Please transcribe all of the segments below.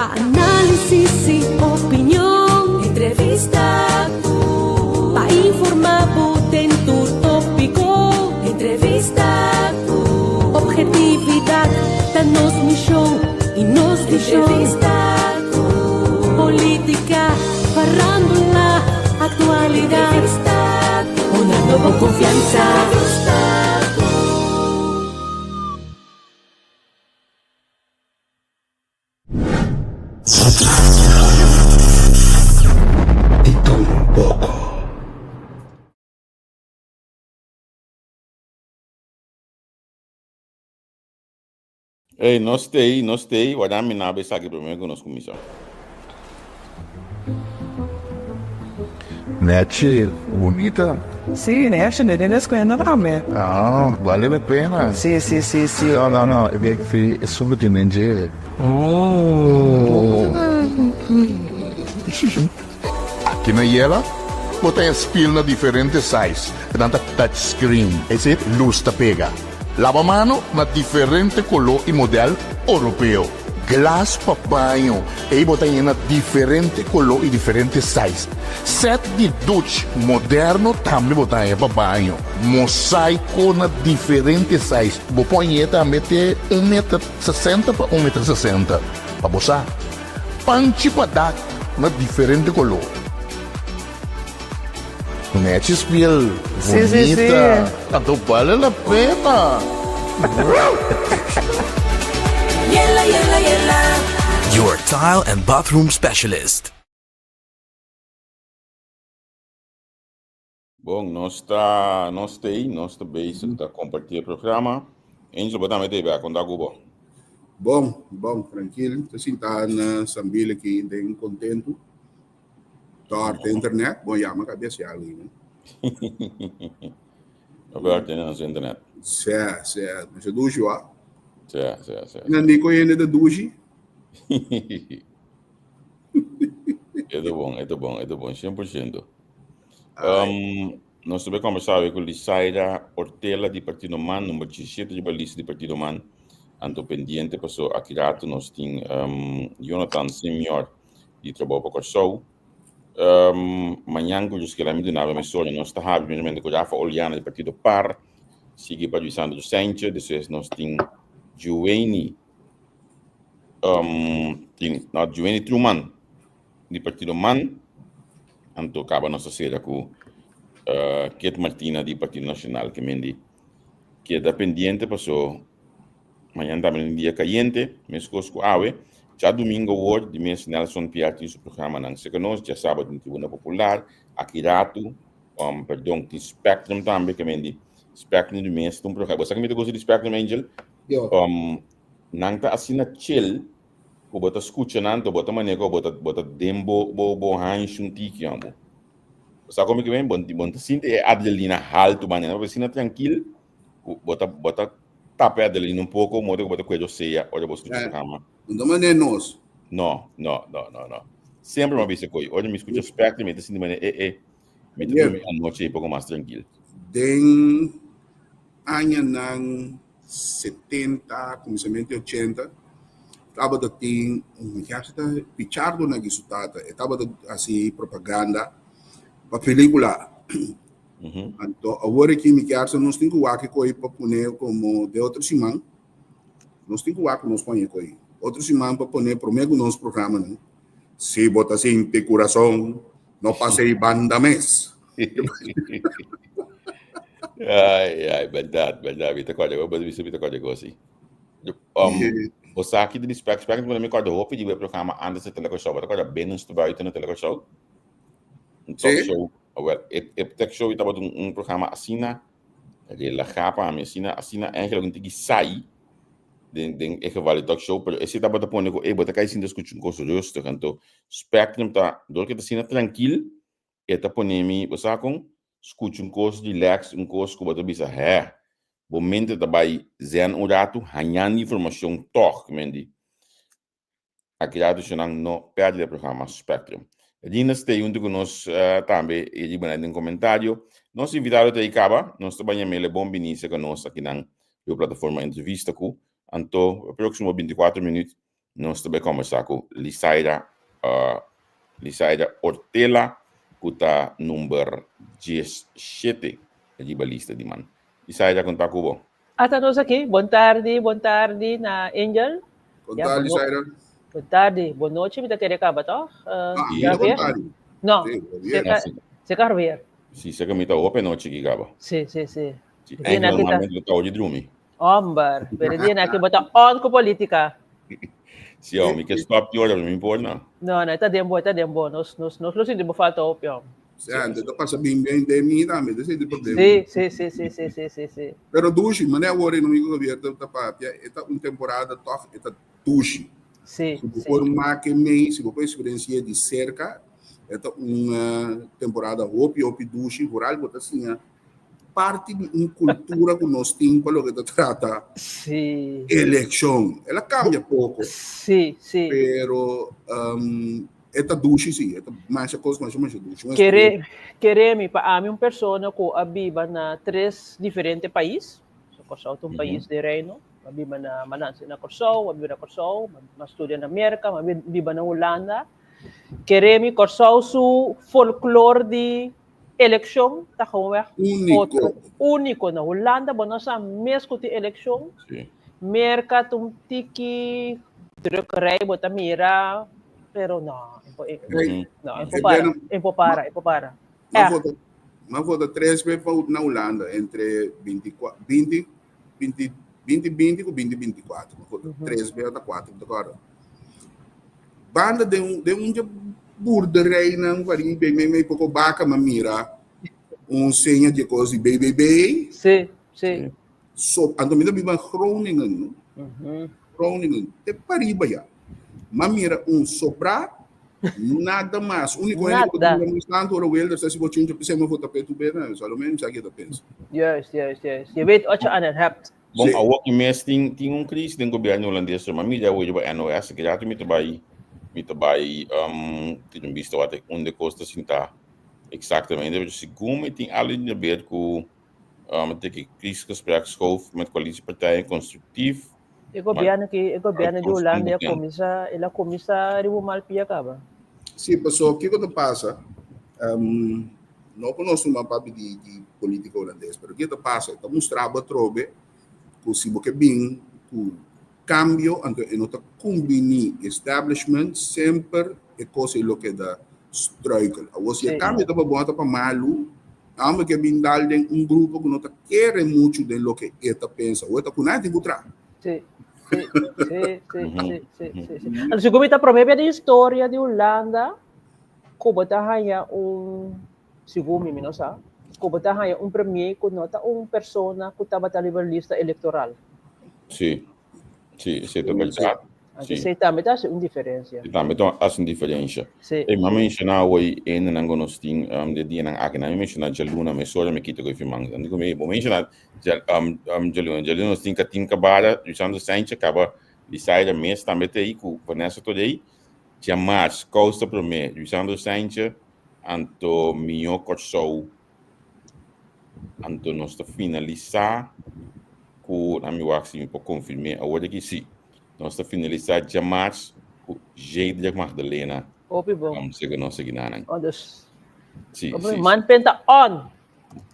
Pa análisis i opinion. Entrevista ku. Pa informá bo den tur tópiko. Entrevista ku. Obhetividat ta nos mishon i nos vishon. Entrevista ku. Polítika, farándula, aktualidat. Entrevista ku. Honrando bo konfiansa. Entrevista ku. Di tur un poko. Ey, nos t'ey, nos t'ey, wada mi naba esaki prome ku nos kuminsá. Nechi, bunita. Sí, nechi, ne den escuela tambe. Ah, vale la pena. Sí, sí, sí, sí. No, no, no, e bek fi e solo tin den dje. Oh. Aki na Yela, bo ta e spiel na diferente size, nan ta touch screen, ese luz ta pega. Laba mano na diferente koló i modèl oropeo. Glas pa baño, ei bo ta yena diferente koló i diferente size. Sèt di duch moderno tambe bo ta haña pa baño. Mosaiko na diferente size, bo por hañ'é tambe te un meter sesenta pa un meter sesenta. Pa bo sa, panchi pa dak na diferente koló. Nechi spiel Sí, sí, sí. bonita. Anto bale la pena. Yela, yela, yela. Your tile and bathroom specialist. Bon, nos ta nos t'ei, nos ta bezig ta kompartí e programa. Angel, bo tambe t'ei bek, kon ta ku bo? Bon, bon, trankil. Ta sinta na Sambil aki den kontentu. Tòrta internet, bon yama kabes ya algu, no? No bel tene nos internet. Sè, sè, masha dushi wa. Sè, sè, sè. Nan di ko hende ta dushi. E ta bon, e ta bon, e ta bon, 100%. Um, nos ta conversar ku Lisaira Ortela di Partido Man, number 17 riba lista di Partido Man. Anto pendiente paso aki rato nos tin um, Jonathan Senior di Trabou pa Kòrsou. Um, mañan ku Dios kere mi dunaba mi soño, nos ta habi primeramente ku Rafa Oliana di Partido Par, sigui pa Luisandro Sanchez, despues nos tin Juweni, um, tin, no, Juweni Truman di Partido Man, anto kaba nos ta sera ku uh, Kit Martina di Partido Nacional, ke men di keda pendiente paso Mañan tambe un dia kayente, meskos ku awe. Djadumingu awor di mes Nelson Pierre tin su programanan serka nos, djasabado tin Tribuna Popular, aki ratu, um, perdon, tin Spectrum tambe, ke men di Spectrum di mes ta un programa. Bo sa ke mi ta gusta di Spectrum, Angel? Yo. Um, nan ta asina chill ku bo ta skucha nan, to bo ta manera ku bo ta, bo ta den bo, bo, bo hanshi un tiki, hombo. Bo sa kon mi ke men? Bo, bo no ta sinti e adrenalina haltu manera, bo ta asina trankil ku bo ta, bo ta Tapa e adrenalina un poco, modo cu bo ta cuedo sea ora bo scucha programa. No ta manera nos. No, no, no, no, no. Semper mi a bisa cu ora mi scucha Spectrum mi ta sinti manera e e, mi ta durmi anochi un poco mas trankil. Den añanan setenta, cuminsamentu di ochenta, tabata tin un muchacho ta Pichardo na su tata, e tabata haci propaganda pa pelicula. Anto awor aki mi kier sa nos tin ku wak e koi pa pone komo de otro siman. Nos tin ku wak ku nos pone e koi. Otro siman pa pone prome ku nos programanan. Si bo ta sinti kurason, no pasa ei banda mes. Ai, ai, berdad, berdad. Mi ta kòrda, bo bisa mi ta kòrda kos si. Bo sa ki di spek, spek mi kòrda hopi di bo programa antes na Telekòrsou. Bo ta kòrda Binnenstebuiten na Telekòrsou? Un talk show. Awel, e, e talk show tabata un, un programa asina relajá pa mi, asina, asina eigenlijk un tiki saai den, den e geval di talk show, pero ese tabata pone ku, ey, bo ta kai sinta skucha un kos rustig, anto Spectrum ta, dor ke ta asina trankil, e ta pone mi, bo sa kon, skucha un kos relax, un kos ku bo ta bisa, hè, bo mente ta bai zen un ratu, hañando informashon tòg, men di. Aki radioshonnan no pèrdè e programa Spectrum. Rina stay huntu ku nos tambe i riba nan den komentario. Nos invitado ta ei kaba, nos ta baña mele bon bini serka nos akinan riba plataforma Entrevista ku. Anto e próksimo bintikuatro minüt Nos ta bai kombersá ku Lisaira Lisaira Ortela ku ta number 17 riba lista di man. Lisaira kon ta ku bo? Ata nos aki. Bon tardi, bon tardi na Angel. Bon tardi, Lisaira. Bon tardi, bon nochi mi ta kere kaba toch? Ah, ainda bon tardi. No, seka Javier. Si, seka mi ta hopi anochi ki kaba. Si, si, si. Si, Angel normalmente lo ta oye drumi. Homber, pero dia na ki bota on ku politica. Si, oh, mi ke stop di ora, mi por na. No, no, ta den bo, ta den bo. Nos, nos, nos lo sinti bo falta hopi, hom. Sí, antes ta pasa bien bien de mi tambe, de sinti problema. Sí, sí, sí, sí, sí, sí, sí, sí. Pero dushi, mane awor e amigo Javier ta ta papia, e ta un temporada toch, e ta dushi. Sí, Si bo sí. por make mee, si bo por experiencia di cerca, e ta un eh, temporada hopi hopi dushi, vooral bo ta siña parti di un cultura cu nos tin pa loke ta trata Sí. eleccion. El a cambia poco. Sí, sí. Pero um, e ta dushi sí, e ta masha cos masha masha dushi. Un Kere, kere mi pa ami un persona cu a biba na tres diferente pais. So Kòrsou ta un pais den Reino. Mi a biba na, mi a nace na Kòrsou, mi a biba na Kòrsou, mi a studia na Merca, mi a biba na Hulanda. Kere mi Kòrsou su folklor di Elekshon ta gewoonweg Úniko. otro. Úniko. Na Hulanda bo no sa mes ku tin elekshon. Sí. Merka ta un tiki drukkerij bo ta mira, pero no, e por, e, Hey, no, e e por para, beno, e por para, e por para. m'a Echt. vota, m'a vota tres be pa na Hulanda entre 24, 20, 20, 2020 ku 2024. M'a vota tres be ota kuater, mi ta kòrda. Banda den un den un dje boerderijnan warin bei mei mei poko baka m'a mira un seña dje kos di BBB. Sí, sí. So, anto mi ta biba na Groningen, no? Groningen, te pariba ya. M'a mira un sobrá, nada mas. Úniko hende ku ta Nada. mira mas tantu ora Wilders ta hasi bochincha p'esei m'a vota p'e tur bes, solamente mi sa ke ta pensa. Juist, juist, juist. Je weet wat je aan hen hebt. Bon, Sí. awor ki mes tin tin un crisis den gobierno holandes, ma mi ya hoy riba NOS, ki rato mi ta bai mi ta bai um, tin un bista wat unda e kos ta sinta exactamente, pero segun mi tin algo di haber ku um, te ki crisisgesprek schoof met coalitiepartijen constructief, E maar gobierno ki e gobierno di uitkomst Hulanda a onbekend. kuminsá, el a kuminsá riba un mal pia kaba. Sí, paso kiko ta pasa? Um, no ku nos tuma papia di, di polítika holandes, pero kiko ta pasa? Ta mustra bo atrobe ku si bo ke bin ku kambio, anto e no ta kumbiní establishment, semper e kos ei lo keda struikel. Awor si e Sí. kambio ta pa bon o ta pa malu, amo ke bin dal den un grupo ku no ta kere muchu den loke e ta pensa. Awor ta ku nan e tin ku traha. Sí, sí, sí, sí, sí, sí, sí, sí. Anto segun mi ta promé bia den historia di Hulanda ku bo ta haña un, segun mi, mi no sa, ku bo ta haña un premier ku no ta un persona ku tabata riba lista elektoral. Sí, sí, esei ta bèrdat. Anto Sí. esei tambe ta hasi un diferensia. E tambe ta hasi un diferensia. Sí. Ey, mi a menshoná awor hendenan ku nos tin de dianan aki. Nan mi menshoná djaluna mesora mi kita ku e firman. Nan di ku mi, bo menshoná djaluna. Djaluna nos tin Katin Kabada, Lisandro Sanchez kaba Lisaira mes tambe ta ei ku Vanessa Torrey. Djamars, Kous ta promé, Lisandro Sanchez, anto Mihó Kòrsou. Anto nos ta finalisá ku, nan mi wak si mi por konfirm'é awor aki, sí. Nos ta finalisá djamars ku Jedrek Magdalena. Hopi bon. Um, segun nos seguinanan. Oh, dus. Sí, Como sí, man penta on.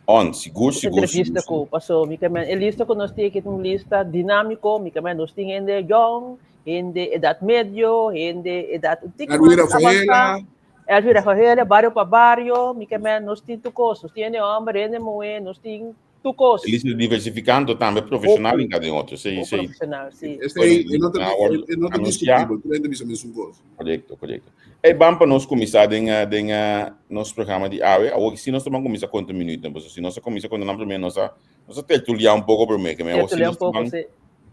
On, sigur, sigur, Entrevista sigur. ku paso mi ke men e lista ku nos tin aki ta un lista dinámiko, mi ke men nos tin hende jong, hende edat medio, hende edat un tiki Erwin mas Rafaela. avansá. Elvi Rafaela, bario pa bario, mi ke men nos tin tur kos, nos tin hende hòmber, hende muhé, nos tin tur kos. E lista diversificando tambe profesional Hopi. in cada otro. Sí, Hopi sí. profesional, sí. Esei e no ta Bueno, e no ta anunciá. discutibel, tur hende bisa mesun kos. Correcto, correcto. Ey, ban pa nos cuminsa den eh, den eh, nos programa di awe. Awor si nos ta ban cuminsa conta minuut, pasobra si nos a cuminsa conta nan prome, nos a nos a tertulia un poco prome, ke men awor si Tertulia nos un ta poco, ban sí.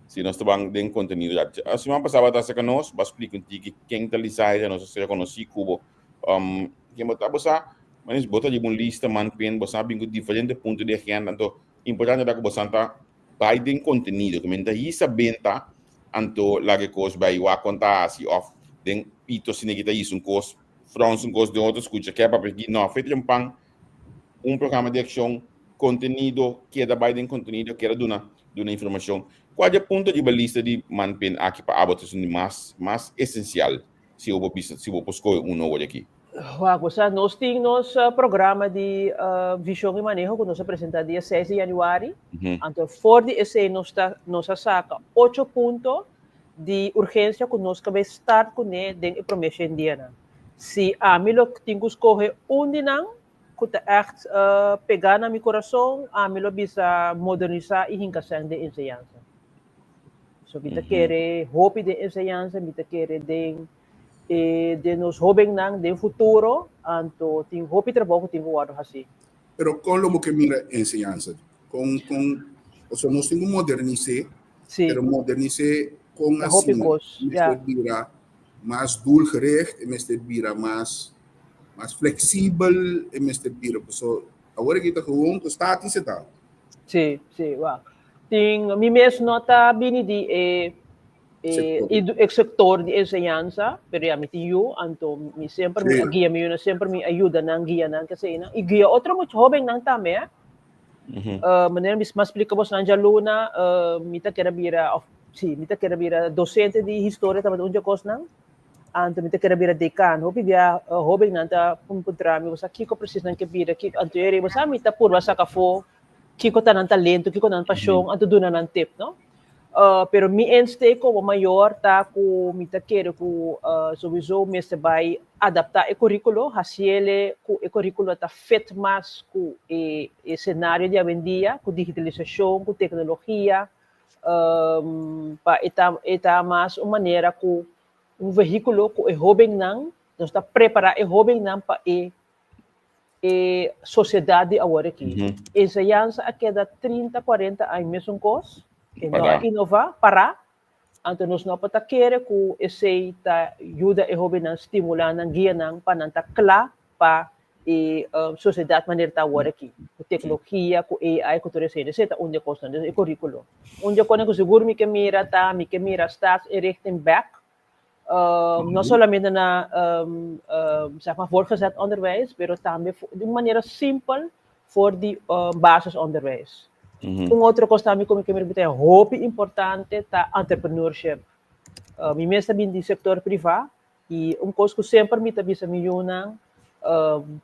si nos ta ban den contenido ya. A siman pasa bo ta acerca nos, bo a splica un tiki ken ta Lizaida, nos a ser conoci cu bo. Um, ken bo ta, bo sa, manis bo ta riba un lista man pen, bo sa bin cu diferente punto di agenda, anto importante ta cu bo san ta bai den contenido, ke men ta hisa benta, anto laga e cos bai wak con ta haci, of den pito asina ki ta hisa un cos, frons un cos den otro scucha ke papia ki, no, fe trempan un programa di accion, contenido, keda bai den contenido, keda duna. duna informashon. Kua di e punto riba lista di manpen aki pa abo ta esun di mas mas esensial si bo por bisa si bo por skohe un nobo di aki? Wak, bo sa nos tin nos programa di vishon i maneho ku nos a presentá dia seis di yanüari. Anto for di esei nos ta nos a saka ocho punto di urgensia ku nos ka bai start kuné den e promé shen dianan. Si ami lo tin ku skohe un di nan ku ta ègt pegá na mi kurason, ami lo bisa modernisá i hinka sèn den enseñansa. So mi ta kere hopi den enseñansa, mi ta kere den e den nos hóbennan den futuro, anto tin hopi trabou ku tin ku wòrdu hasí. Pero kon lo bo ke mira enseñansa? Kon kon pasobra nos tin ku modernis'é, Sí. pero modernis'é kon Ta hopi asina? kos, Mester ya. bira mas doelgericht, e mester bira mas mas fleksibel, e mester bira pasobra awor aki ta gewoon ku statis e ta. Sí, sí, wak. Tin mi mes no ta bini di e Sector. E sector di enseñansa, pero ya mi tin yu, anto mi semper mi a guia mi yunan, semper mi a yuda nan, guia nan, kesei nan, i guia otro mucha hobennan tambe, eh. Manera mi a splika bosnan djaluna, mi ta kere bira, of si, mi ta kere bira docente di historia tabata un dje kosnan, anto mi ta kere bira dekan. Hopi bia hobennan ta puntra mi, bo sa kiko presis nan ke bira, kiko, anto e riba sa mi ta purba saka afó kiko ta nan talento, kiko nan pashon, anto duna nan tip, no? Pero mi insteek komo mayor ta ku mi ta kere ku sowieso mester bai adaptá e kuríkulo, hasiele ku e kuríkulo ta fit mas ku e senario di awendia, ku digitalisashon, ku teknologia, pa e ta e ta mas un manera ku un vehíkulo ku e hóbennan, nos ta prepará e hóbennan pa e e sosiedat di awor aki. Enseñansa a keda trinta, kuarenta aña mesun kos, e no a inová, pará. Anto nos no por ta kere ku esei ta yuda e hóbennan, stimulá nan, guia nan pa nan ta kla pa e sosiedat manera ta awor aki, ku teknologia, ku AI, ku tur esei. Esei ta un di e kosnan, e kuríkulo. Un di e kosnan ku sigur mi ke mira ta, mi ke mira staatsinrichting bèk No solamente na zeg maar voortgezet onderwijs, pero tambe di un manera simpel voor di basisonderwijs. Un otro kos tambe ku mi ke mira ku ta hopi importante ta entrepreneurship. Mi mes ta bin di sektor privá i un kos ku semper mi ta bisa mi yunan,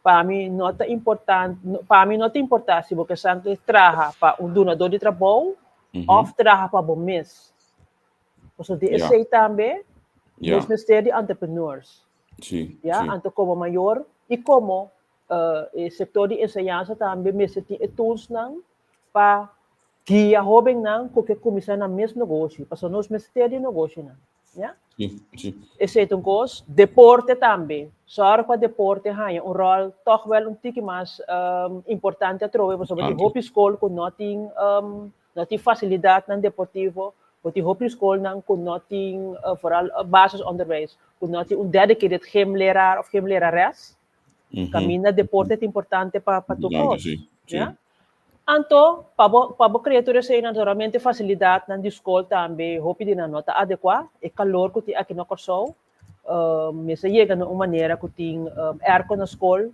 pa mi no ta importan, pa mi no ta importá si bo ke sa traha pa un dunadó di trabou òf traha pa bo mes. Pasobra di esei tambe nos mester di entrepreneurs. Ya, anto komo mayor i komo e sektor di enseñansa tambe mester tin e toolsnan pa guia hóbennan ku ke kuminsá nan mes negoshi, pasobra nos mester di negoshinan. Ya? Esei ta un kos. Deporte tambe. Sòru pa deporte haña un ròl tòg wèl un tiki mas importante atrobe, pasobra tin hopi skol ku no tin No tin facilidadnan deportivo, bo tin hopi scolnan cu no tin, vooral basisonderwijs, cu no tin un dedicated gymleraar of gymlerares. Caminda deporte ta importante pa pa tur cos. Ya? Anto, pa bo pa bo crea tur esey naturalmente facilidadnan di scol tambe hopi di nan no ta adecua. E calor cu tin aki na Corsou, mester yega na un manera cu tin airco na scol,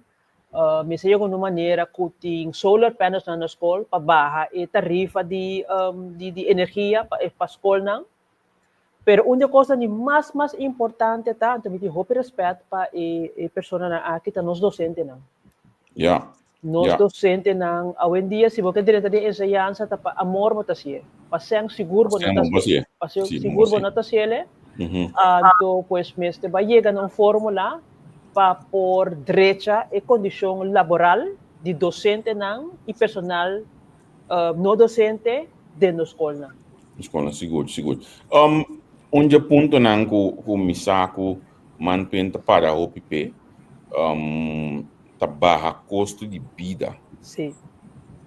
Mester yega un manera ku tin solar panels na nos skol pa baha e tarifa di di energia pa pa skolnan. Pero un di e kosnan di mas mas importante ta, anto mi tin hopi rèspèt pa e e personanan aki, ta nos dosentenan. Nos dosentenan awendia si bo ke drenta den enseñansa ta pa amor bo ta hasié, pa sèn sigur bo no ta hasié, pa sigur bo no ta hasié. Anto pues mester bai yega na un fórmula pa por drecha e kondishon laboral di dosentenan i personal no dosente den nos skolnan. Skolnan, sigur, sigur. Un dje puntonan ku ku mi sa ku Manpen ta para hopi p'e ta baha kosto di bida. Sí.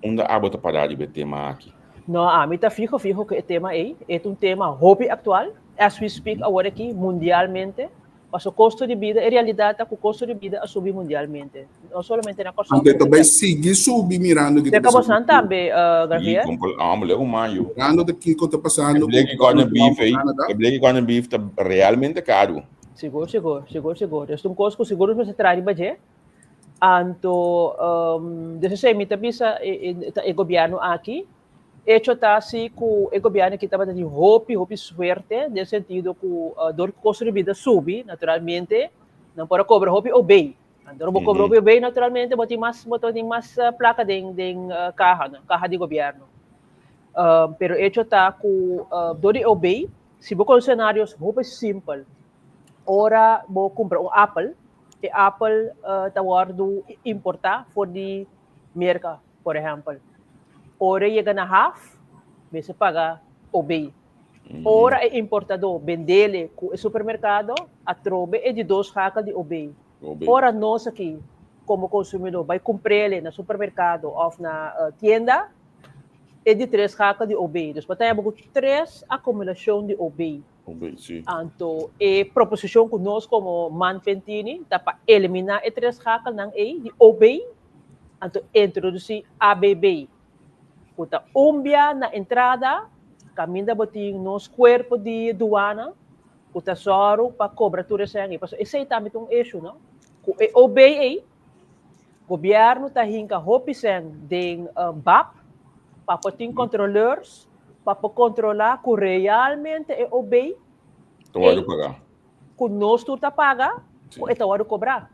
Unda abo ta para riba e tema aki? No, ami ta fiho fiho ku e tema ei. E ta un tema hopi aktual, as we speak awor aki, mundialmente. Paso kosto di bida, e realidat ta ku kosto di bida a subi mundialmente. No solamente na Kòrsou. Anto e ta bai sigui subi mirando kiko ta Serka bosnan tambe, Garfier? Mirando ta kiko ta pasando ku Donald Trump na Canada. E bleki corned beef ta realmente karu. Sigur, sigur, sigur, sigur. Es un kos ku sigur nos mester traha riba dje. Anto, des esei mi ta bisa e gobièrnu aki. Hecho ta si ku e gobièrnu aki tabata tin hopi hopi suerte den sentido ku dor ku kosto di bida subi naturalmente nan por a kobra hopi OB. Anto ora bo kobra hopi OB naturalmente bo tin mas bo tin mas plaka den den kaha no, kaha di gobièrnu. Pero hecho ta ku dor di OB si bo kono senarios hopi simpel ora bo kumpra un apel e apel ta wòrdu importá for di Merka. Por ehèmpel, ora e yega na haf, mester paga OB. Ora e importadó bendele ku e supermerkado, atrobe e di dos schakel di OB. Ora nos aki, komo konsumidó, bai kumprele na supermerkado òf na tienda, e di tres schakel di OB. Dus bo ta heba ku tres akumulashon di OB. Anto e proposishon ku nos komo man Pentini ta pa eliminá e tres schakelnan ei di OB. Anto introdusí ABB, ku ta un bia na entrada kaminda bo tin nos kuerpo di duana ku ta sòru pa kobra tur esei ei. Pasobra esei tambe ta un issue, no? Ku e OB ei, gobièrnu ta hinka hopi sèn den bap pa por tin kontroleurs pa por kontrolá ku realmente e OB ei ku nos tur ta paga, ku e ta wòrdu kobrá.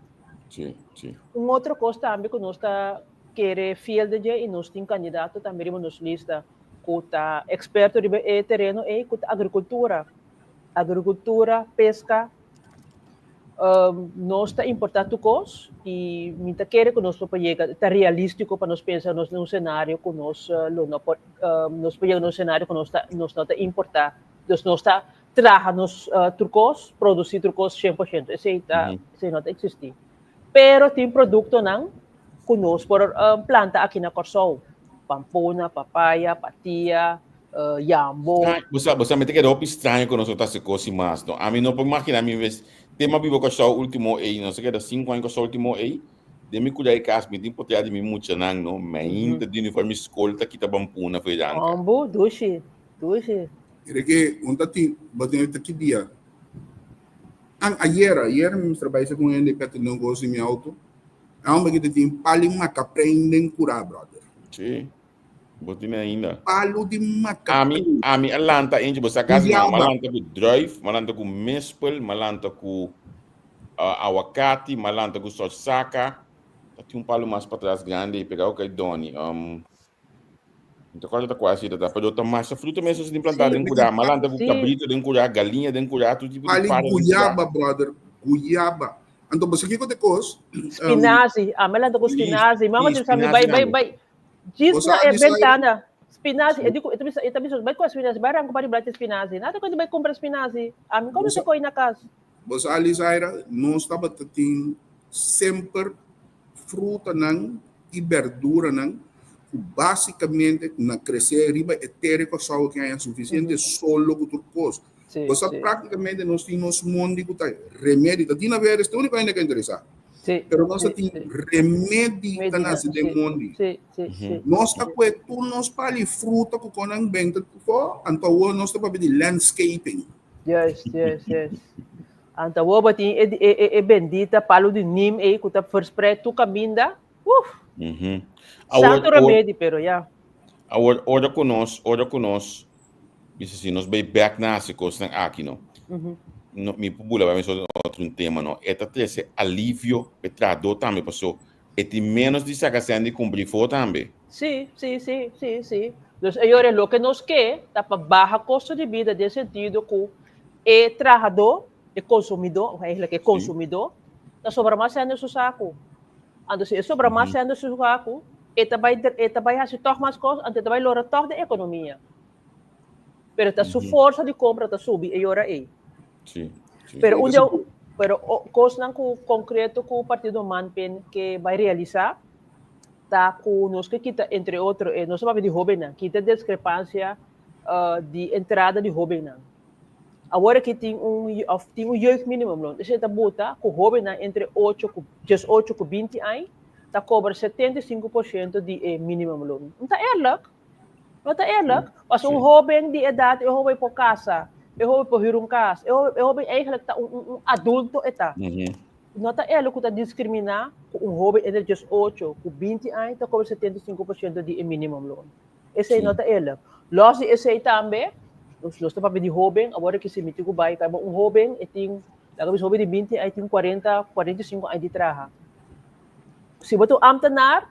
Sí, sí. Un otro kos tambe ku nos ta kere fiel den dje i nos tin kandidato tambe riba nos lista ku ta eksperto riba e tereno ei ku ta agrikultura. Agrikultura, peska, nos ta importá tur kos i mi ta kere ku nos lo por yega, ta realístiko pa nos pensa nos den un senario ku nos lo no por, nos por yega na un senario ku nos ta nos no ta importá. Dus nos ta traha nos tur kos, produsí tur kos 100%. Esei ta, esei no ta eksistí. Pero tin produktonan ku nos por planta aki na Kòrsou. Pampuna, papaya, patia, yambo. Bo sa, bo sa, mi ta keda hopi straño ku nos no ta hasi kos i mas, no. Ami no por imaginá mi mes, te mi a biba Kòrsou último ei, nos a keda sinku aña Kòrsou último ei, den mi kuda e kas mi tin potrèt di mi muchanan, no, mi ainda di uniforme skol ta kita pampuna for e ranka. Hombo, dushi, dushi. Mira ke un ta tin, bo tin ta ki dia? An ayer, ayer mi mester bai sa ku un hende pa tende un kos di mi auto. E homber ki ta tin palu makaprein den kura, brother. Sí, bo tin ainda. Palu di makaprein. Ami, ami a lanta eentje, bo sa kasi no, mi a lanta ku druif, mi a lanta ku mispel, mi a lanta ku awakati, mi a lanta ku sosaka. Ta tin un palu mas patras grandi ei pegá ku kai doni. Um, Mi ta kòrda ta kua así ta ta, pero ta masha fruta mes nos tin plantá den kurá. Malanta ku kabrito den kurá, galiña den kurá, tur tipo di Ali para den kurá. guyaba, brother, guyaba. Anto bo sa kiko te kos? Spinazi, a malanta ku spinazi. Mama Sí, ta bisa mi bai spinazi bai tambe. bai. Djis Bo na sa e Ali Zaira? bentana. Spinazi, e di ku e ta bisa e ta bisa bai kue spinazi, bai ranka pa riba spinazi. Nada ku bai kumpra spinazi. Ami Bo kono sa se koi na kas. bo sa Ali Zaira, nos tabata tin semper frutanan i berduranan ku básikamente na kresé riba e tera di Kòrsou ku haña sufisiente solo ku tur kos. Bo sa práktikamente nos tin nos mondi ku ta remedi, ta tin aver es ta úniko hende ku a interesá. Pero nos ta tin remedi ta nase den mondi. Nos ta kue tur nos pali fruta ku kon nan benta afó, anto awor nos ta papia di landscaping. Juist, juist, juist. Anto awor bo tin e, e, e, e bendita palu di neem ei ku ta verspreid tur kaminda. Uf! Awor, Santo remedi, pero ya. Awor, ora ku nos, ora ku nos, bisa si nos bai bek na hasi kosnan aki, no? No, mi por bula bai mi so otro un tema, no? E ta trese alivio p'e trahadó tambe, paso e tin ménos di saka sèn di kumpli fo tambe. Sí, sí, sí, sí, sí. Dus e yora loke nos ke ta pa baha kosto di bida den sentido ku e trahadó, e konsumidó, of eigenlijk e konsumidó, ta sobra mas sèn den su saku. Anto si e sobra mas sèn den su saku, e ta bai e ta bai hasi tòg mas kos, anto e ta bai lora tòg den ekonomia. Pero ta su forsa di kompra ta subi e yora ei. Sí, sí. Pero un dia, pero kosnan ku konkreto ku Partido Manpen ke bai realisá ta ku nos ke kita entre otro e nos ta papia di hóbennan, kita diskrepansia di entrada di hóbennan. Awor aki tin un of tin un jeugdminimumloon. Esei ta buta ku hóbennan entre ocho ku diesocho ku binti aña ta kobra 75% di e minimumloon. No ta eerlijk. No ta eerlijk. Pasobra un hóben di edat, e hóben por kasa, e hóben por hür un kas, e hóben e hóben eigenlijk ta un un adulto e ta. No ta eerlijk ku ta diskriminá ku un hóben entre 18 ku 20 aña ta kobra 75% di e minimumloon. Esei no ta eerlijk. Los di esei tambe, nos nos ta papia di hoben, awor ki si mi tin ku bai, kaba un hoben e tin, laga bisa hoben di binti aña tin kuarenta, 45 aña di traha. Si bo ta un ambtenaar,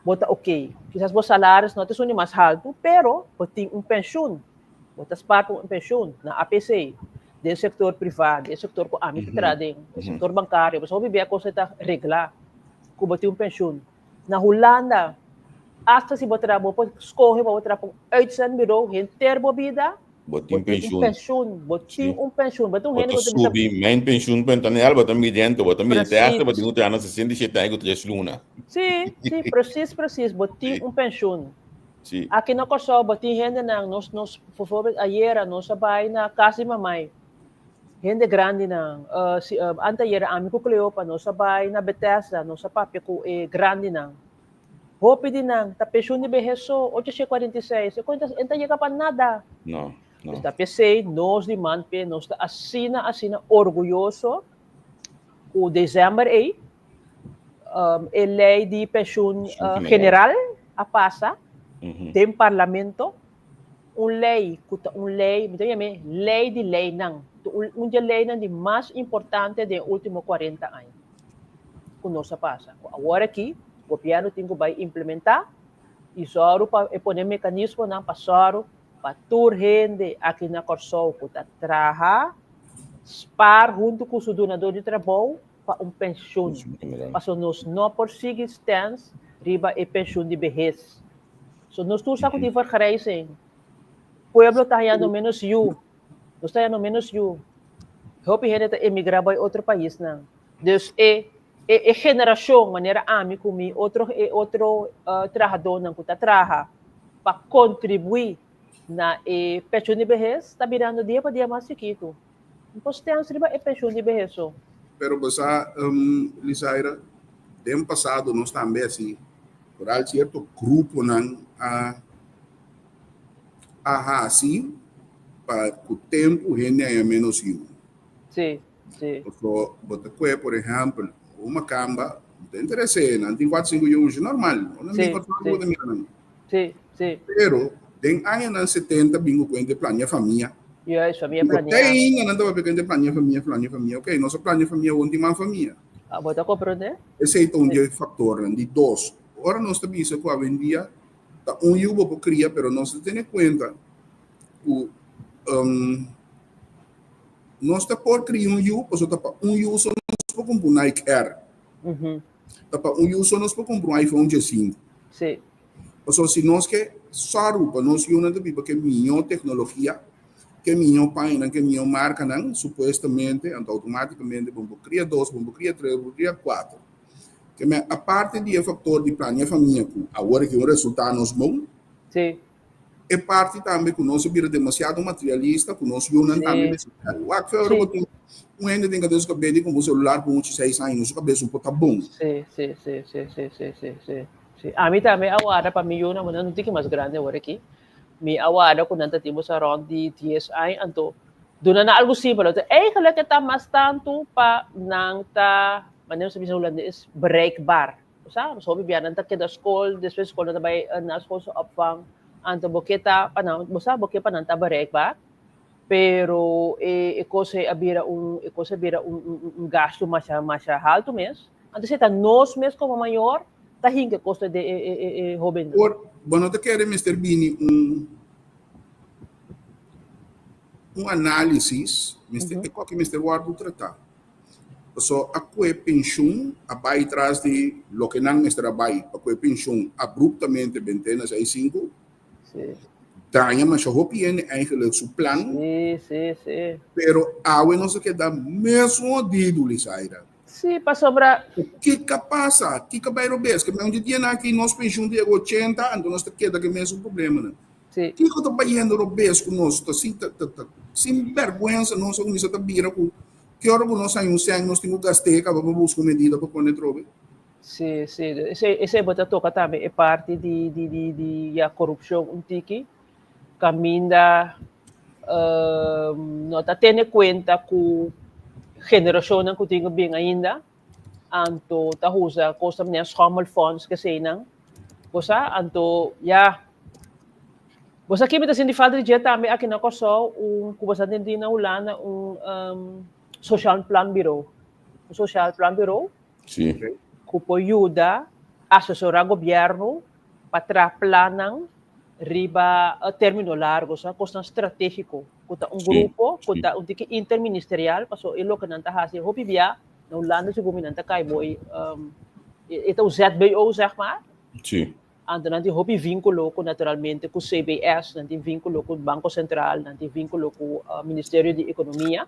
bo ta oké. Kisas bo salaris no ta esun di mas haltu, pero bo tin un penshun. Bo ta spaar pa un penshun na APC, den sektor privá, den sektor ku ami ta traha den, den sektor bankario. Pasobra hopi bia kos ta reglá ku bo tin un penshun. Na Hulanda, asta si bo traha, bo por skohe pa bo traha pa un uitzendbureau henter bo bida, Bo tin bo tin un pensioen. pensioen, bo tin Sí. un pensioen. Bo ta un Bo hende ta ku ta bisa subi mijn pensioen.nl, bo ta midi ento, bo ta midi testa, bo Precies. tin un traha na 67 aña ku tres luna. Sí, sí, precies, precies. Bo tin Sí. un pensioen. Sí. Aki na Kòrsou bo tin hendenan, nos, nos, bijvoorbeeld ayera nos a bai na kas di mamai. Hende grandinan. Uh, si, uh, antayera ami ku Cleopa nos a bai na Bethesda, nos a papia ku e grandinan. Hopi di nan ta pensioen di behes so, 846. E kon ta yega pa nada. No, no. Dus ta p'esei nos di Manpe nos ta asina asina orguyoso ku december ei um, e lei di pensioen uh, general a pasa mm -hmm. den parlamento. Un lei ku ta un lei, mi ta yam'é lei di leinan, un, un di e leinan di mas importante den e último 40 aña ku nos a pasa. Ku awor aki gobièrnu tin ku bai implementá i sòru pa e pone mekanismonan pa sòru pa tur hende aki na Kòrsou ku ta traha spar huntu ku su dunadó di trabou pa un penshun. Pasobra nos no por sigui stèns riba e penshun di behes. So nos tur sa ku tin vergrijzing. Pueblo ta hañando ménos yu. Nos ta hañando ménos yu. Hopi hende ta emigrá bai otro paisnan. Dus e e e generashon manera ami ku mi otro e otro trahadónan ku ta traha pa kontribuí na e penshun di behes ta birando dia pa dia mas chikitu. No por stèns riba e penshun di behes so. Pero bo sa, Lisaira, den pasado nos tambe asi, Vooral cierto gruponan a a haci pa cu tempo hende haya menos yu. Sí, sí. Paso bo ta cue, por ehempel, un macamba no ta interese, nan tin cuatro, cinco yu, normal. Unda mi Kòrsou bo ta mira nan. Sí, sí. Pero den añanan 70 bin cu cuenta e plania famia. Juist, famia plania. Te ainda nan ta papia cuenta e plania famia, plania famia. Ok, nos a plania famia, awor no tin mas famia. Ah, bo ta comprende? Esei ta un di e faktornan. Di dos, ora nos ta bisa ku awendia ta un yu bo por kria, pero nos ta tene kuenta ku nos ta por kria un yu pasobra ta pa un yu so nos por kumpra un Nike Air. Ta pa un yu so nos por kumpra un iPhone diesinku. Sí. Pasobra si nos ke sòru pa nos yunan ta biba ku e mihó teknologia, ku e mihó pañanan, ku e mihó markanan, supuestamente, anto outomátikamente bo por kria dos, bo por kria tres, bo por kria kuater. Ke men, aparte di e faktor di plania famia ku awor aki un resultá nos bon, Sí. e parti tambe ku nos a bira demasiado materialista, ku nos yunan tambe mester wak fe ora bo tin un hende den kabes ku a bende ku un selular ku ocho seis aña, su kabes un por ta bon. Sí, sí, sí, sí, sí, sí, sí, sí. Sí, ami tambe a warda pa mi yunan, nan no tin ki mas grandi awor aki. Mi a warda ku nan ta tin boso rond di dies aña, anto duna nan algu simpel. Anto eigenlijk e ta mas tantu pa nan ta, manera nos ta bisa na hulandes, bereikbaar. Bo sa, nos hopi bia nan ta keda skol, despues skol nan ta bai na skolse opvang, anto bo ke ta pa nan, bo sa, bo ke pa nan ta bereikbaar, pero e e kos ei a bira un, e kos a bira un un gastu masha masha haltu mes. Anto si ta nos mes komo mayor ta hinka e kosto den e e e hobennan. Por, bo no ta kere mester bini un un análisis, mester e koki mester wòrdu tratá. Paso a kue penshun a bai tras di loke nan mester a bai pa kue penshun abruptamente bent'é na seis sinku. Sí. Daña masha hopi hende eigenlijk su plan. Sí, sí, sí. Pero awe nos a keda mesun hodidu, Lisaira. Sí, pasobra. Kiko a pasa? Kiko a bai robes? Ke un di dianan aki nos penshun ta yega ochenta, anto nos ta keda ku e mesun problemanan. Sí. Kiko ta bayendo robes ku nos? Ta sin, ta, ta, ta, sin bèrgwensa nos a kuminsá ta bira ku ki ora ku nos haña un sèn nos tin ku gast'é kaba pa buska un medida pa pone atrobe. Sí, sí. Esei, esei bo ta toka tambe e parti di, di, di, di ya korupshon un tiki, kaminda no ta tene kuenta ku generashonnan ku tin ku bin ainda, anto ta usa kos ta manera schommelfonds keseinan, bo sa, anto ya. Bo sa ki mi ta sinti falta di dje tambe aki na Kòrsou, un ku bo sa tin na Hulanda un um, Sociaal Plan Bureau. Un Sociaal Plan Bureau Sí. ku por yuda asesorá gobièrnu pa traha plannan riba término largo, sa kosnan stratégiko, ku ta un grupo ku ta un tiki interministerial, paso e loke nan ta hasi hopi bia na Hulanda segun mi nan ta kai bo e um, e ta un ZBO zeg maar. Sí. Anto nan tin hopi vínkulo ku naturalmente ku CBS, nan tin vínkulo ku Banko Sentral, nan tin vínkulo ku Ministerio di Ekonomia.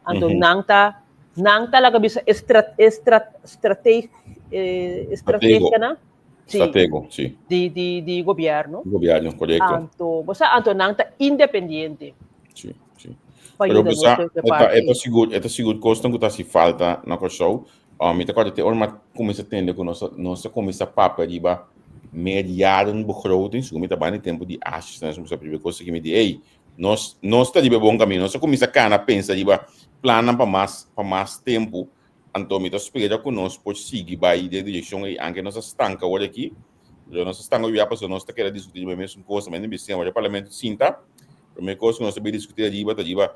Anto nan ta nan ta laga bisa estra estra strateg estrategianan sí, Stratego, sí. di di di gobièrnu. Gobièrnu, korekto. Anto bo sa anto nan ta independiente. Sí, sí. Pa Pero yuda bo nos sa, den e e ta parti e ta ei. sigur e ta sigur kosnan ku ta hasi falta na Kòrsou. Mi ta kòrda te ora mi a kuminsá tende ku nos a nos a kuminsá papia riba meerjarenbegroting, segun mi ta bai na e tempu di Asjes, nos a kuminsá papia riba e kos aki, mi di, ey, nos nos ta riba e bon kaminda, nos a kuminsá kana pensa riba plannan pa mas pa mas tempu, anto mi ta spera ku nos por sigui bai den e direkshon ei, anke nos a stanka awor aki, pero nos a stanka hopi bia pasobra nos ta keda diskutí riba e mesun kos, mi a ora e parlamento sinta, Prome kos ku nos ta bin diskutí ariba ta riba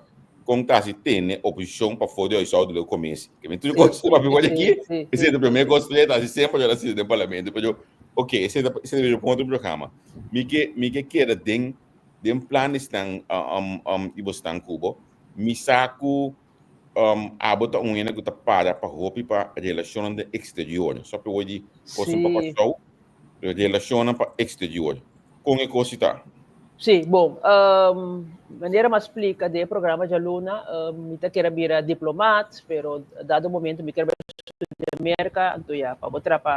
kon ta hasi tene oposishon pafó di huishouden lo komesi. Ke men tur kos ku papia por aki, esei ta prome kos ku ta hasi semper ora sinta den parlamento. Pero ok, esei ta esei ta otro programa. Mi ke mi ke keda den den planesnan di bosnan ku bo. Mi sa ku abo ta un hende ku ta para pa hopi pa relashonnan den eksterior. So ape woi di kosnan pa Kòrsou, pero relashonnan pa eksterior. Kon e kos si ta? Sí, bon, manera mi a splika den e programa djaluna, mi ta kere bira diplomat, pero dado momento mi kere bai studia Merka, anto ya, pa bo traha pa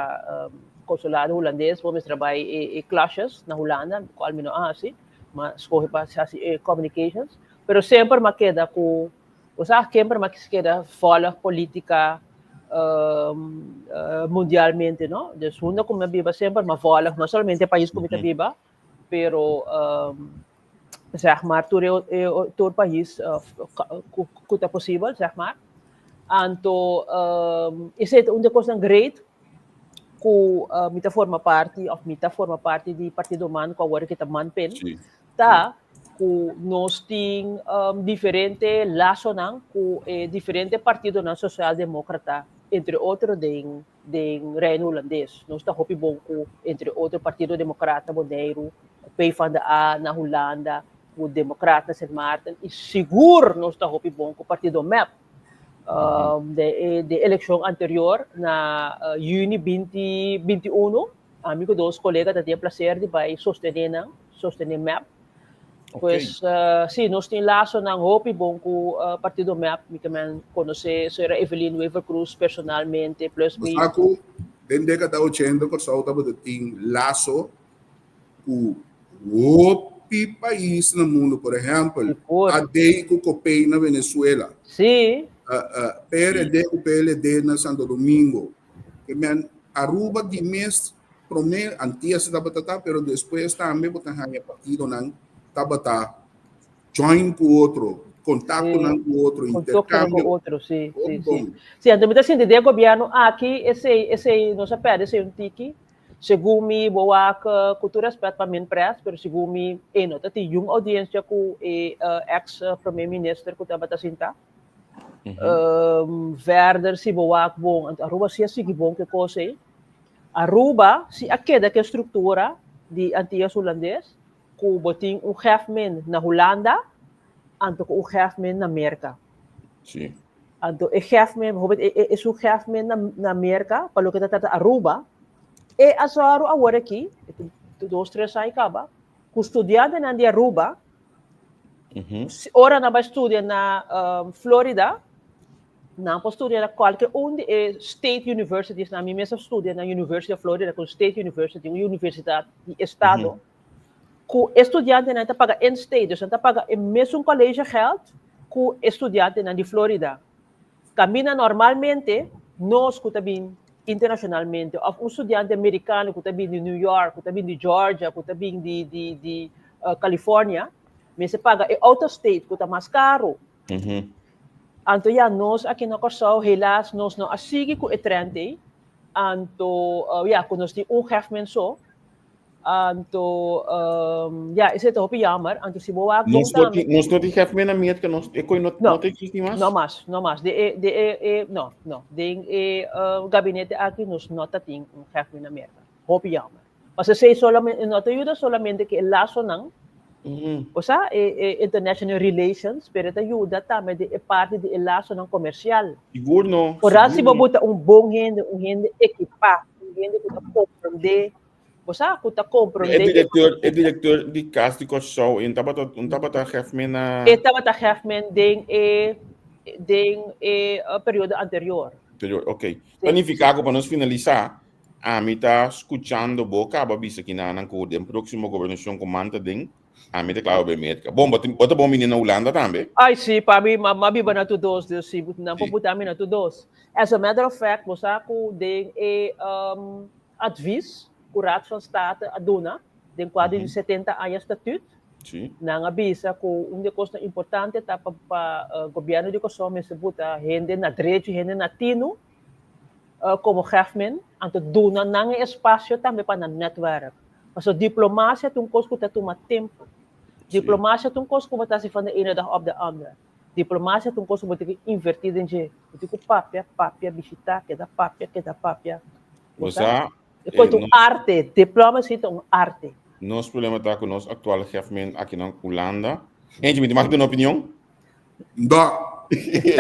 konsulado hulandes bo mester a bai e klashes na Hulanda, kual mi no a hasi, mi a skohe pa hasi e communications. Pero semper mi a keda ku, bo sa, semper mi a keda volg politica mundialmente, no? Dus hunda ku mi a biba semper mi a volg, no solamente e pais ku mi ta biba, pero zeg maar tur e tur pais ku ta posibel, zeg maar. Anto esei ta un di e kosnan great ku mi ta forma parti òf mi ta forma parti di Partido Man ku awor ke ta ManPen. Ta ku nos tin diferente lasonan ku e diferente partidonan sosialdemókrata, entre otro den den Reino Hulandes. Nos ta hopi bon ku entre otro Partido Demokrata Boneiru, ku PvdA na Hulanda, ku Demokrat na Sint Maarten i sigur nos ta hopi bon ku Partido mep. Den e den elekshon anterior na yüni binti binti unu, Ami ku dos kolega ta tin e plaser di bai sostené nan, sostené mep. Pues, sí, nos tin lasonan hopi bon ku partido mep. Mi ta men konosé señora Evelyn Wever-Croes personalmente, plus mi. Bo sa ku den dékada ochenta Kòrsou tabata tin laso ku hopi pais na mundu. Por ehèmpel, AD ku Copey na Venezuela. PRD ku PLD na Santo Domingo. Ke men Aruba di mes prome Antias tabata ta pero despues tambe bo ta haña partidonan tabata join ku otro, kontaktonan ku otro, interkambio. Ku otro, si, si, si. Si, anto mi ta sinti den e gobièrnu aki esei esei nos a pèrdè esei un tiki. Segun mi bo wak ku tur rèspèt pa Minpres pero segun mi e no ta tin yun oudiensia ku e eks prome minister ku tabata sinta. Verder si bo wak bon, anto Aruba si a sigui bon ku e kos ei. Aruba si a keda ku e struktura di Antillas Hulandes ku bo tin un hefmen na Hulanda anto ku un hefmen na Merka. Sí. Anto e hefmen, bijvoorbeeld e e esun hefmen na na Merka pa loke ta trata Aruba, e a sòru awor aki, dos tres aña kaba, ku studiantenan di Aruba Ora nan bai studia na Florida, nan por studia na kualke un di e state universities. Nan mi mes a studia na University of Florida, ku state university, un universidat di estado, ku e studiantenan ta paga in state, dus nan ta paga e mesun collegegeld ku e studiantenan di Florida. Kaminda normalmente nos ku ta bin internashonalmente òf un studiante merikano ku ta bin di New York, ku ta bin di Georgia, ku ta bin di di di California, mester paga e out of state ku ta mas karu. Anto ya nos aki na Kòrsou helaas nos no a sigui ku e trend ei. Anto ya ku nos tin un hefmen so. Anto, um, ja, esei ta hopi jammer. Anto si bo wak bon Nos no tambe. tin, nos no tin gef meer na Merka, nos, e koi no, No, no ta existi mas? no mas, no mas. De e, de e, e, no, no. Den e uh, gabinete aki nos no ta tin un gef meer na Merka. Hopi jammer. Mas esei solamente, no ta yuda solamente ku e lasonan, Osea, e, e international relations, pero e ta yuda tambe den e parti di e lasonan komersial. Sigur no, Foral si sigur bo no. buta un bon hende, un hende ekipá, un hende ku ta komprondé, bo sa, ku ta E komprondé e direkteur, e direkteur di Kas di Kòrsou, e tabata, un tabata gèfmen na. E tabata gèfmen den e, den e periodo anterior. Anterior, ok. Sí, Ta nifiká sí. ku pa nos finalisá, Ami ta skuchando bo kaba bisa kinanan ku den próksimo gobernashon ku man ta den, ami ta kla pa bai Merka. Bon, bo bo ta bon bini na Hulanda tambe? Ay sí, pa mi, m'a biba na tur dos, dus si nan por Sí. buta mi na tur dos. As a matter of fact, bo sa ku den e advies ku Raad van State a duna den kuadro di 70 aña statuut, Sí. nan a bisa ku un di e kosnan importante ta pa pa gobièrnu di Kòrsou mester buta hende na drechi, hende na tinu, Komo gèfmen, anto duna nan e espasio tambe pa nan nètwèrk. Pasobra diplomasia ta un kos ku ta tuma tempu. Diplomasia ta un kos ku bo ta hasi van de ene dag op de ander. Diplomasia ta un kos ku bo tin ku invertí den dje. Bo tin ku papia, papia, bishitá, keda papia, keda papia. Bo sa? E kos ta un arte. Diplomacy ta un arte. Nos problema ta ku nos aktual gèfmen aki na Hulanda. Angie, mi tin mag duna opinion? No. E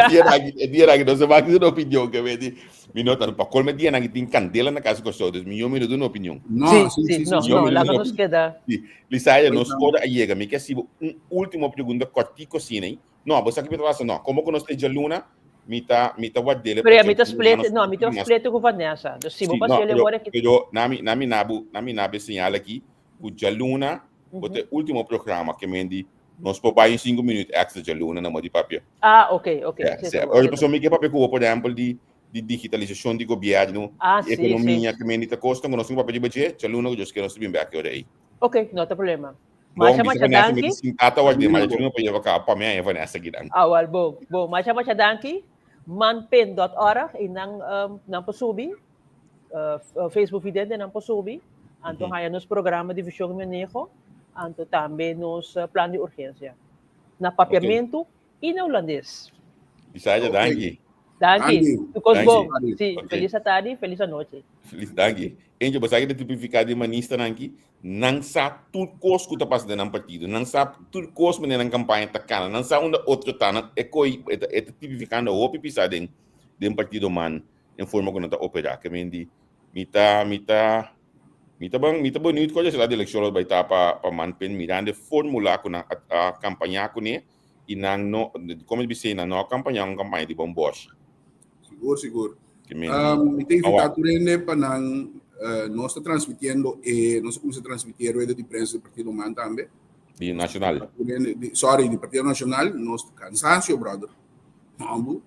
dia aki no se mag duna opinion ke weti. Mi no ta pa colme dia nan tin candela na casa Kòrsou, dus mi yo mi no duna opinion. No, sí, sí, sí. No, no, laga nos keda. Sí. Lisaya, nos ora a yega. Mi ke hasi bo un último pregunta kòrtico asina. No, bo sa ki mi ta pasa? No, komo ku nos ta djaluna, mi ta mi ta wardele Pero mi ta split, no, mi ta split ku Vanessa. Dus si bo pas'é le ora ki. Pero nami nami nabu nami nabe señal aki ku djaluna bo ta e último programa ke men di Nos por bai un sinku minuut extra djaluna na modi papia. Ah, ok, ok. Ja, Sí, sí. ta bon, Ora sí, ta pasobra bon. mi ke papia ku bo, por ehempel, di di digitalisashon di gobièrnu, Ah, di sí, sí. ekonomia, ke men di ta kosnan ku nos tin ku papia riba dje, djaluna ku Dios ke nos ta bin bèk e ora ei. Ok, no ta problema. Bon, Masha, bisa masha Vanessa mi danki. ta sintá ta ward'é, ma Bon. djaluna pa yeba kaba pa mi aña Vanessa kinan. Ah, wèl, bon, bon. Masha, masha danki. Manpen.org, i nan, um, nan por subi. Uh, Facebook Vidente nan por subi. Anto haya nos programa di Vision y Maneho. Anto tambe nos plan di urgencia. Na papiamento y na hulandes. Isaya, Ok. danki. Danki. Danki. Tu kos Danki. bon. Sí, Ok. felis tardi, felis anochi. Felis, danki. Angel, bo sa ki ta tipifiká di manistanan aki? Nan sa tur kos ku ta pasa den nan partido. Nan sa tur kos manera nan kampaña ta kana. Nan sa unda otro ta. Nan, e koi, e ta, e ta tipifikando hopi pisá den, den partido man, den forma ku nan ta operá. Ke men di, mi ta, mi ta, Mi ta ban, mi ta beniut cual será di eleccion lo bay ta pa pa Manpen mirando e formula cu nan a a campaña cune y nan no, como bisey nan no a campaña un campaña di bomboshi. Sigur, sigur. Ke men Um, mi ta invita awa. tur hende pa nan, eh, nos ta transmitiendo e, nos a cuminsa transmiti e rueda di prensa di Partido Man tambe. Di Nacional. Pa tur hende, di, sorry, di Partido Nacional, nos cansancio, brother. Mambo.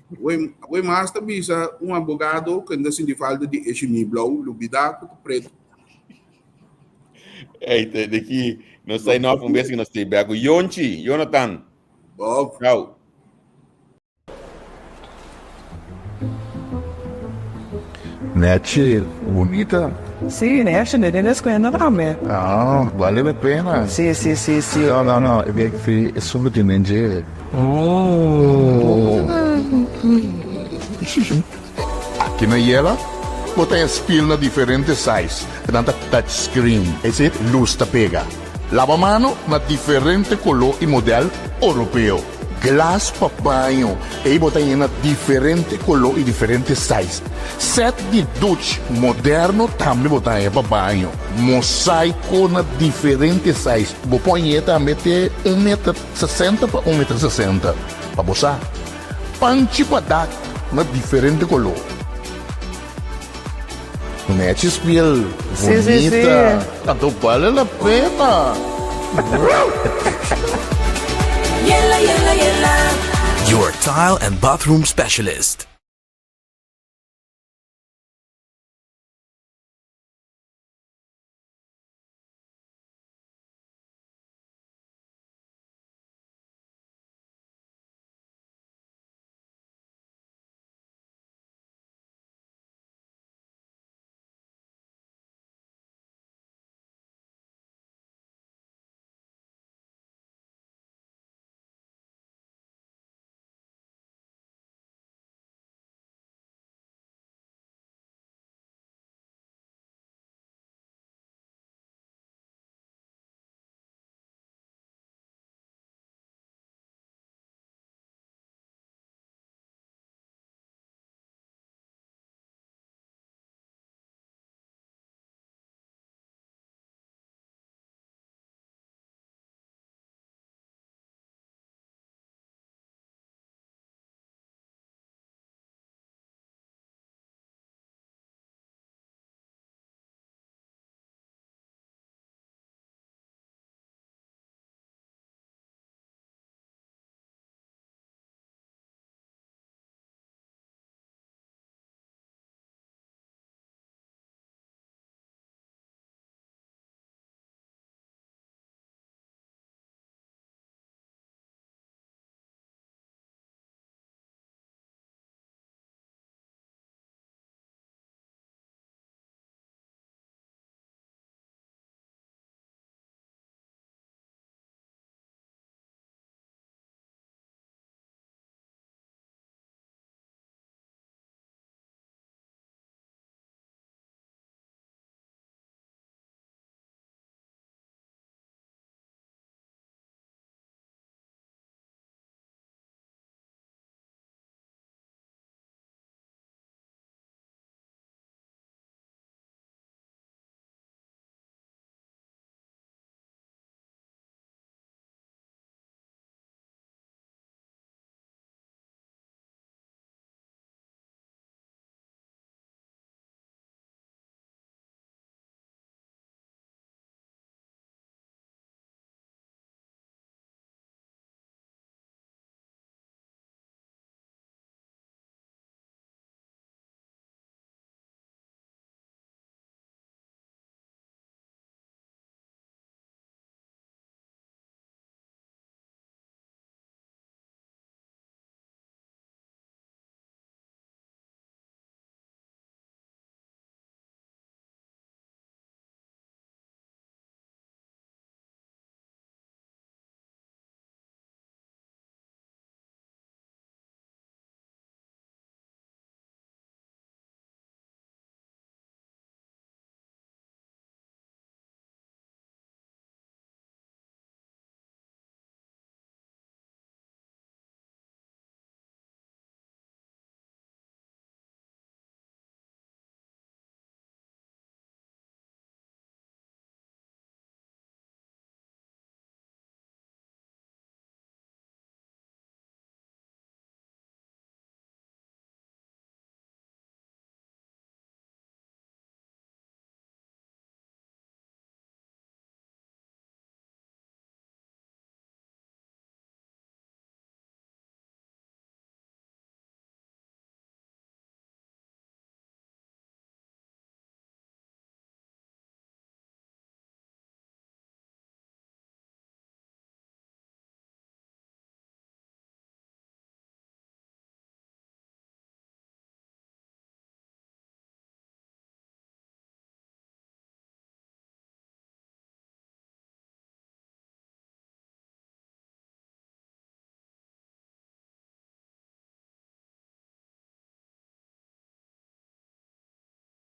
Awor, awor mas ta bisa un abogado ku ta sinti falta di e shimi blou, lubidá ku ta pretu. Ey, te, de ki nos sign off un bes ku nos te bek ku Yonchi, Jonathan. Bob. Ciao. Nechi, bunita. Sí, nechi, den den escuela tambe. Ah, vale la pena. Sí, sí, sí, sí. No, no, no, e bek fi e solo tin den dje. Oh. Aki na Yela, bo ta spil na diferente size, nan ta touch screen, ese luz ta pega. Laba mano na diferente color y model Oropeo. Glas pa baño, ei bo ta yena diferente color y diferente size. Set di duch moderno tambe bo ta haña pa baño. Mosaico na diferente size, bo por hañ'é tambe te un meter sesenta pa un meter sesenta. Pa bo sa, panchi pa dak na diferente color. Nechi spiel Sí, sí, sí. bonita, anto bale la pena. Yela, yela, yela. Your tile and bathroom specialist.